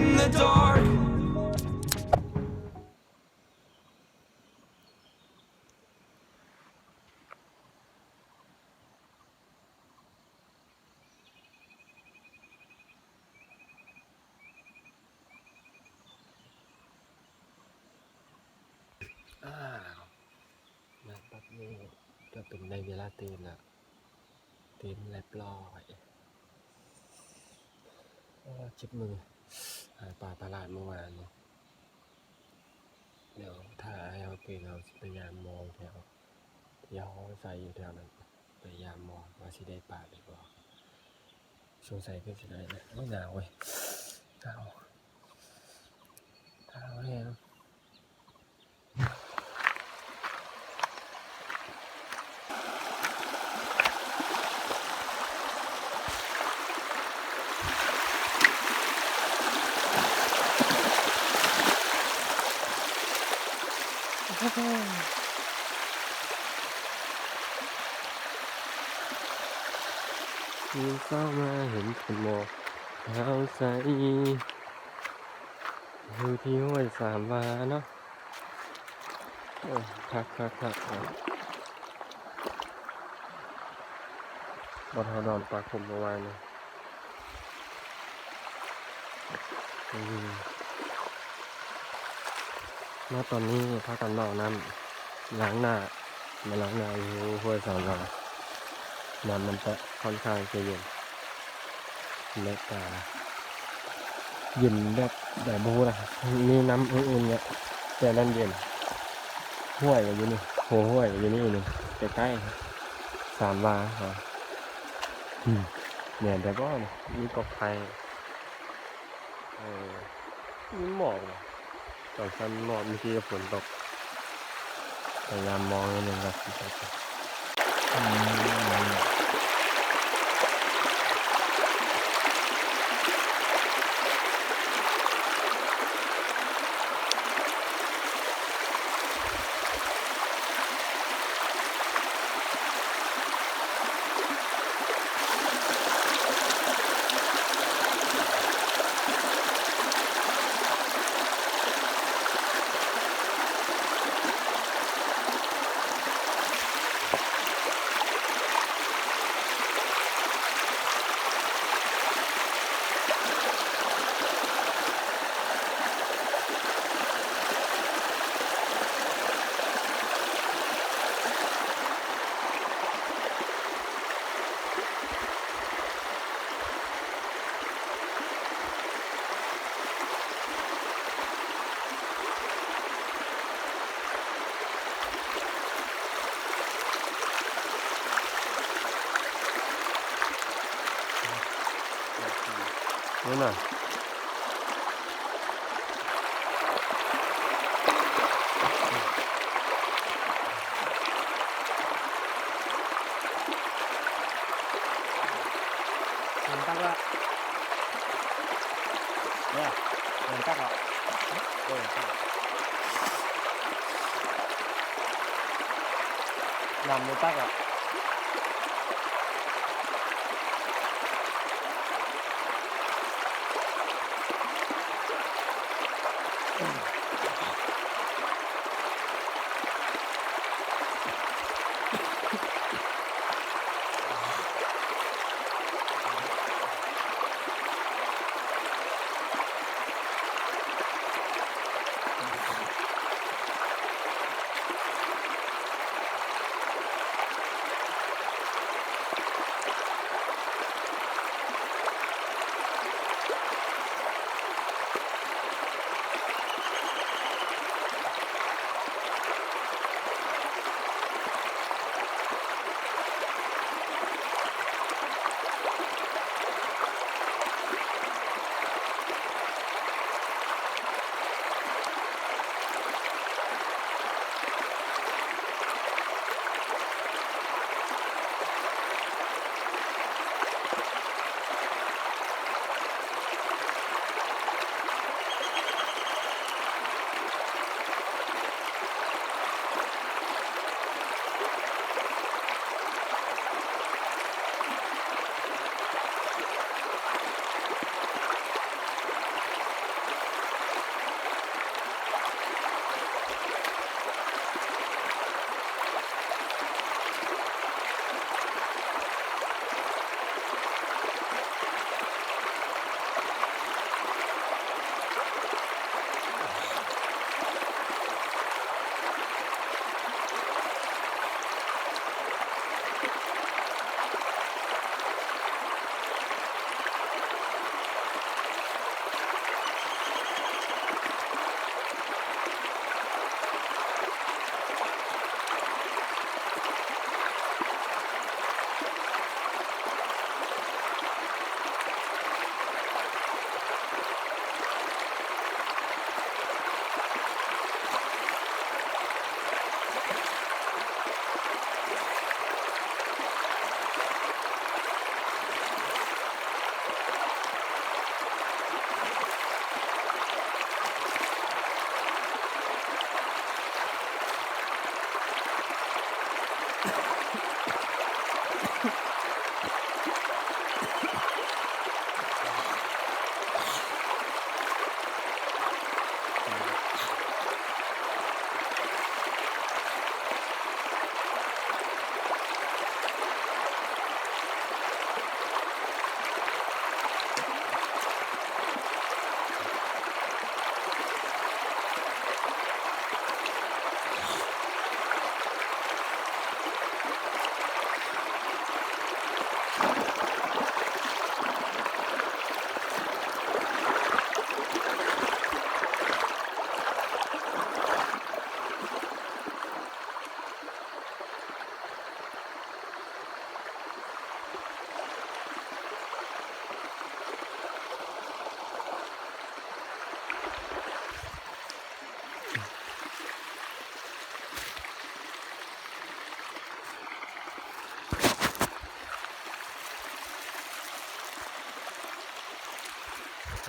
in the dark. ອ້າວ ມາປັບນີ້ກໍເປັນໄດ້ເວລາຕື່ນລະ ຕື່ນລຽບຮ້ອຍ. ໂອ້ ເຈັບມື ຫາປາຕະຫຼາດມື້ວານນີ້. ດຽວຖ້າໃຫ້ເຮົາຕື່ນ ເຮົາຊິໄປຍາມມອງແຖວ ທີ່ເຮົາໃສ່ຢູ່ແຖວນັ້ນ ໄປຍາມມອງວ່າຊິໄດ້ປາຫຼືບໍ່. ສົງໄສຄືຊິໄດ້ນະ. ໂອ້ຍ ໜາວເວີຍ ໜາວ ໜາວແຮງ. ມື້ເຊົ້າມາເຫັນເປັນໝອກຂາວໃສ ຢູ່ທີ່ຫ້ວຍສາມວາເນາະ. ໂອ້ ຄັກໆໆ ບ່ອນເຮົານອນປາກຫຸ່ມເມື່ອວານນີ້. ອືມ ມາຕອນນີ້ພາກັນເລາະນ້ຳລ້າງໜ້າ ມາລ້າງໜ້າຢູ່ຫ້ວຍສາມວາ. ນ້ຳມັນຈະຄ່ອນຂ້າງຈະເຢັນ ແລະກະເຢັນແບບໃດບໍ່ຮູ້ນະ ມີນ້ຳອຸ່ນໆແຫຼະ ແຕ່ນັ້ນເຢັນ. ຫ້ວຍກໍຢູ່ນີ້ ຫົວຫ້ວຍກໍຢູ່ນີ້ໜຶ່ງ ໃກ້ໆ ສາມວາ. ອືມ ແມ່ນແຕ່ບໍ່ນີ້ ມີກົກໄຜ່. ເອີ ມີໝອກບໍ່? ຕອນເຊົ້າມີໝອກ ບາງທີກໍຝົນຕົກ. ພະຍາຍາມມອງໜຶ່ງວ່າຊິຕົກ. ອືມ. ນີ້ນະ ເຫັນຕັກລະ ເອີ ເຫັນຕັກລະ ເອີ ຕັກລະ ນຳເລີຍ ຕັກລະ.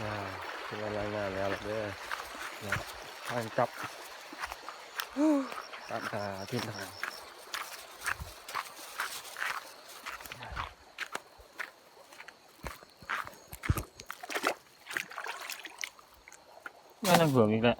ອ່າ ຖືວ່າລາຍງານແລ້ວເດີ ທາງກັບ ຕັດຫາທິດທາງ. ມາທາງເບື້ອງອີກແລ້ວ.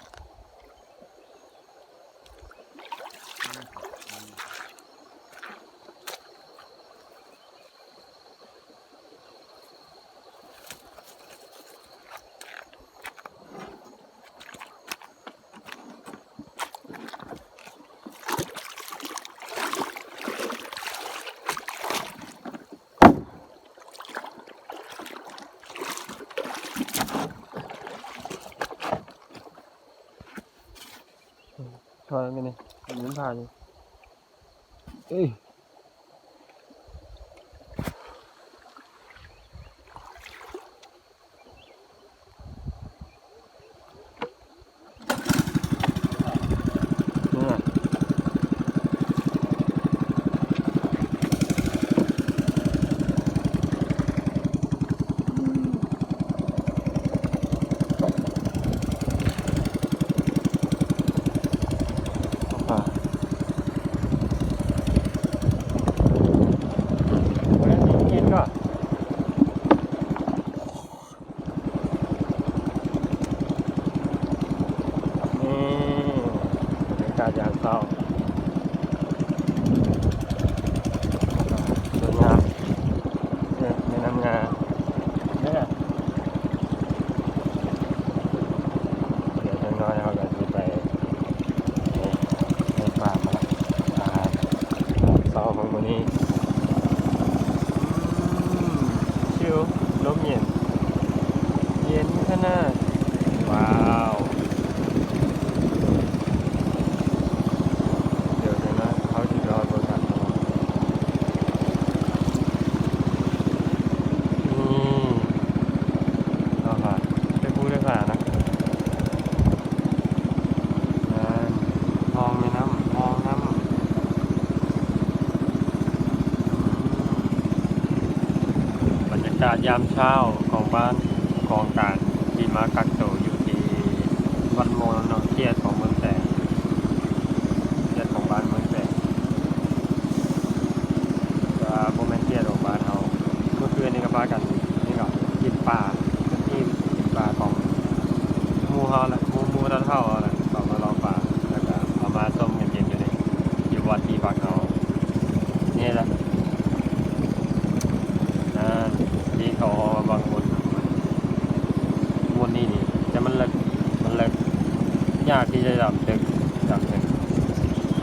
ຖອຍອອກນີ້ ມັນຜ່ານຢູ່ ເອີຍ. ນີ້ ບັນຍາກາດຍາມເຊົ້າ ສວຍງາມ ແມ່ນ້ຳງາ ເດີ. ດຽວຈັກໜ້ອຍເຮົາກໍຊິໄປ ໄປ ໄປຟາມມາລະ ອາຫານເຊົ້າຂອງມື້ນີ້. ອືມ ຊິວ ລົມເຢັນ ເຢັນຂະໜາດ ວ້າວ. ດຽວເດີນະ ເຮົາຊິໄປຮອດບໍ່ທັນ. ນີ້ ເອົາຫາ ໄປພູໄດ້ຂະໜາດນະ. ນັ້ນ ຮ່ອງແມ່ນ້ຳ ຮ່ອງນ້ຳ. ບັນຍາກາດຍາມເຊົ້າຂອງບ້ານ ຂອງການທີ່ມາກັກໂຕຢູ່ທີ່ວັດມ່ວງເນາະ ເຂດຂອງເມືອງແຕງ ເຂດຂອງບ້ານເມືອງແຕງ ແຕ່ວ່າບໍ່ແມ່ນເຂດຂອງບ້ານເຮົາ. ເມື່ອຄືນນີ້ກໍພາກັນ ນີ້ກໍກິນປາ ກິນອີ່ມ ກິນປາຂອງໝູ່ເຮົາແຫຼະ ໝູ່ ໝູ່ເຖົ້າເຮົາແຫຼະ ເຂົາມາເລາະປ່າ ແລ້ວກໍເອົາມາຕົ້ມກັນກິນຢູ່ນີ້ ຢູ່ວັດທີ່ພັກເຮົານີ້ແຫຼະ. ອ່າ ທີ່ເຂົາເອົາມາບັງບົນ ບົນນີ້ນີ້ ແຕ່ມັນເລິກ ມັນເລິກ ຍາກທີ່ຈະດຳເລິກ ດຳເລິກ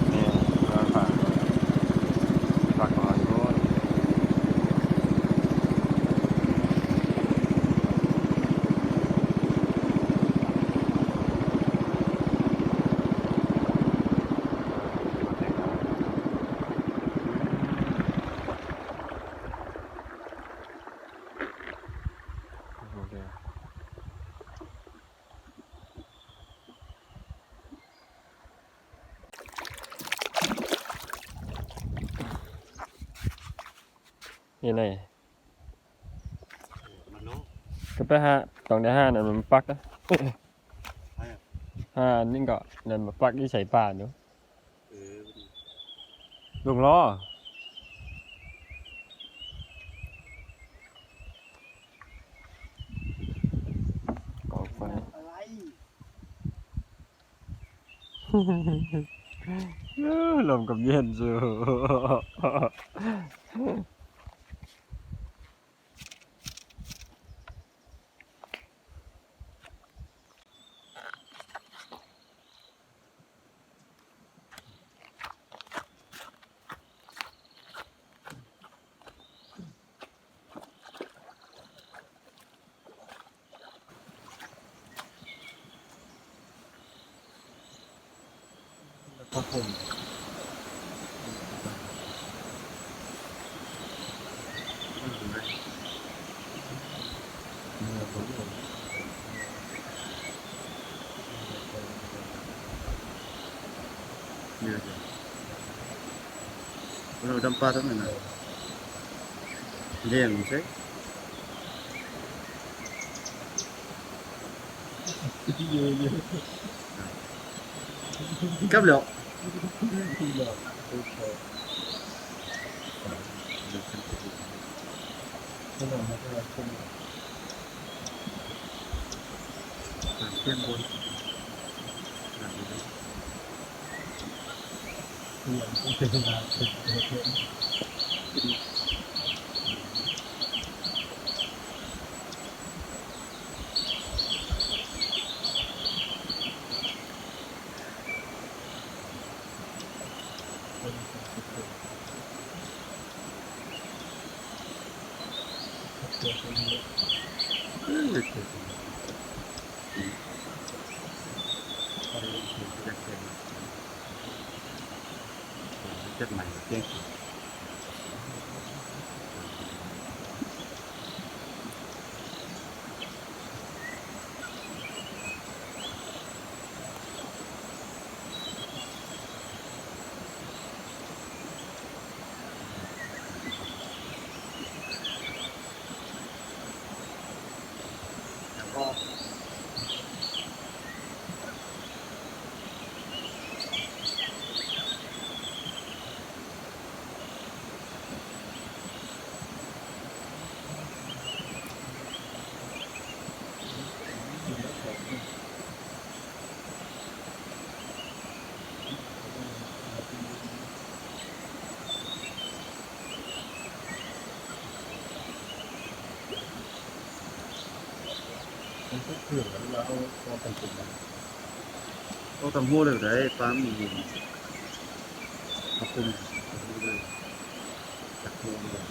ແມ່ນ ມາຝາກ ທີ່ພັກເຮົາຢູ່. ນີ້ແຫຼະ ມັນໂລ ກໍໄປຫາ ຕ້ອງໄດ້ຫາອັນນັ້ນມາປັກນະ ຫາອັນນີ້ກໍນັ້ນມາປັກຢູ່ໃສປ່າຢູ່ ເອີ ລົງລໍ້ ກອງໄຟ. ລົມກັບເຢັນຊູ. ເຮົາດຳປາທັງນັ້ນນະ ລ້ຽງໃສ່. ກັບແລ້ວ ມັນຄືເຄື່ອງ ຫຼືວ່າເອົາ ເອົາຕຳຫູ ເອົາຕຳຫູໄດ້ ປາມັນຢູ່ ເອົາຄຸມຕຳຫູເລີຍ ຈັກໂມງເລີຍ.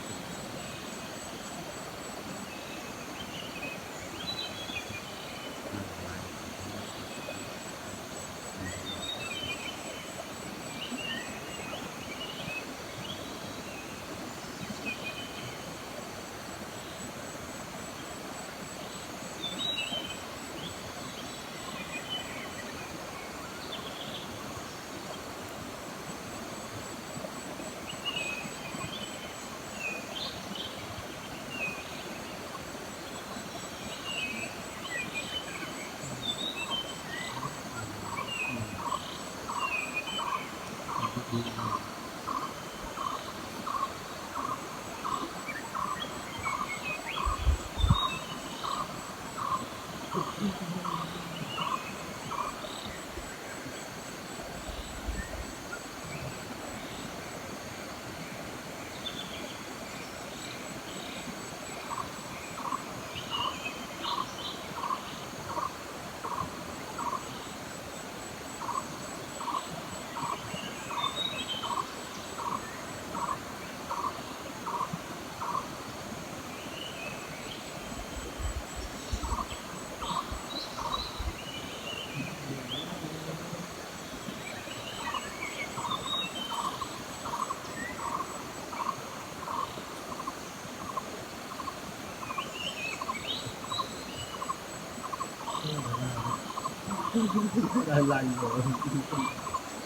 ລາຍໆ ເລີຍ.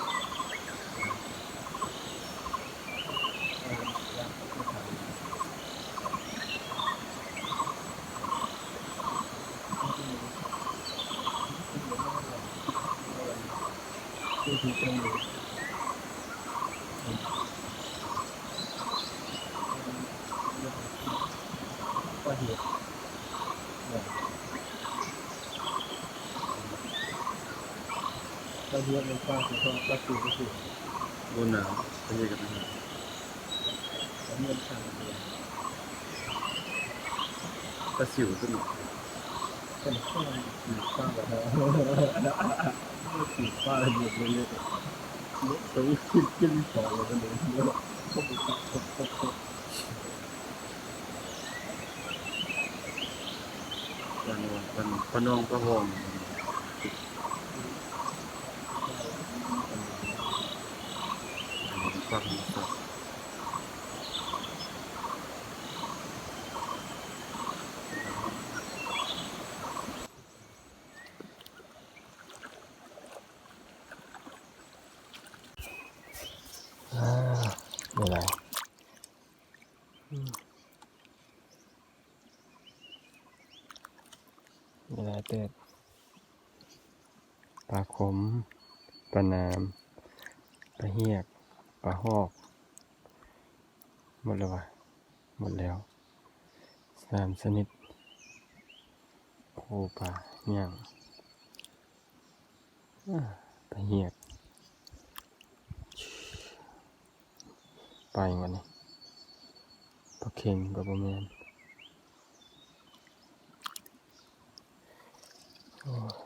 ປາເຫັດ ປາເຫັດ ປາກະເພາະ ປາຊິວ ປາຊິວ ບໍ່ໜາວ ປາເຫັດກະໄປຫາ ປາເຫັດ ປາຊິວຕົວນີ້ ປາກະເພາະ ປາກະເພາະ ປາກະເພາະ ກິນ ກິນ ກິນ ປາກະເພາະ. ປານອງ ປານອງ ປານອງ ປາຫອມ ປາທຳມະຊາດ. ອາ ບໍ່ຫຼາຍ ອືມ ບໍ່ຫຼາຍເຕີບ. ປາຂົມ, ປາໜາມ, ປາຫຽກ, ປາຫອກ ໝົດແລ້ວຫວາ? ໝົດແລ້ວ ສາມຊະນິດ. ໂອ້ ປາຫຍັງ? ອາ ປາຫຽກ. ປາຫຍັງວະນີ້? ປາເຂັງກໍບໍ່ແມ່ນ. ໂອ້